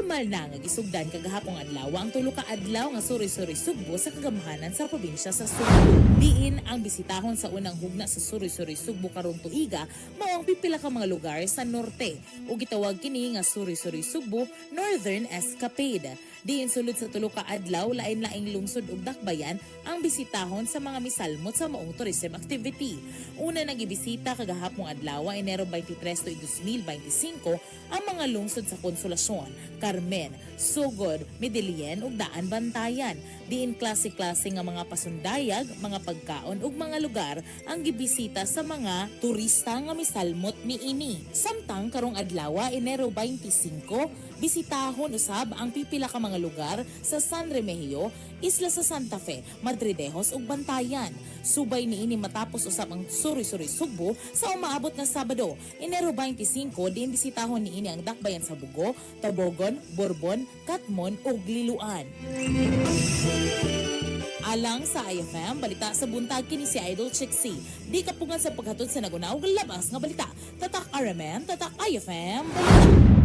Pormal na nga gisugdan kagahapong adlaw ang 3 ka adlaw nga Suroy-Suroy Sugbo sa kagamhanan sa probinsya sa Sugbo. Diin ang bisitahon sa unang hugna sa Suroy-Suroy Sugbo karong tuiga mao ang pipila ka mga lugar sa norte ug gitawag kini nga Suroy-Suroy Sugbo Northern Escapade. Diin sulod sa 3 ka adlaw, lain-laing lungsod ug dakbayan ang bisitahon sa mga misalmot sa maong tourism activity. Una nang gibisita kagahapong adlaw, Enero 23 tuig 2025, ang mga lungsod sa Consolacion, Carmen, Sogod, Medellin ug Daan Bantayan. Diin klase-klase nga mga pasundayag, mga pagkaon ug mga lugar ang gibisita sa mga turista nga misalmot niini. Samtang karong adlaw, Enero 25, bisitahon usab ang pipila ka mga lugar sa San Remigio, Isla sa Santa Fe, Madridejos ug Bantayan. Subay niini matapos usab ang Suroy-Suroy Sugbo sa umaabot nga Sabado, Enero 25, diin bisitahon niini ang dakbayan sa Bugo, Tabogon, Borbon, Katmon ug Liloan. Alang sa IFM, Balita sa Buntag, kini si Idol Chixie. Di kapungan sa paghatod sa naguna og labas nga balita. Tatak RMN, Tatak IFM, Balita.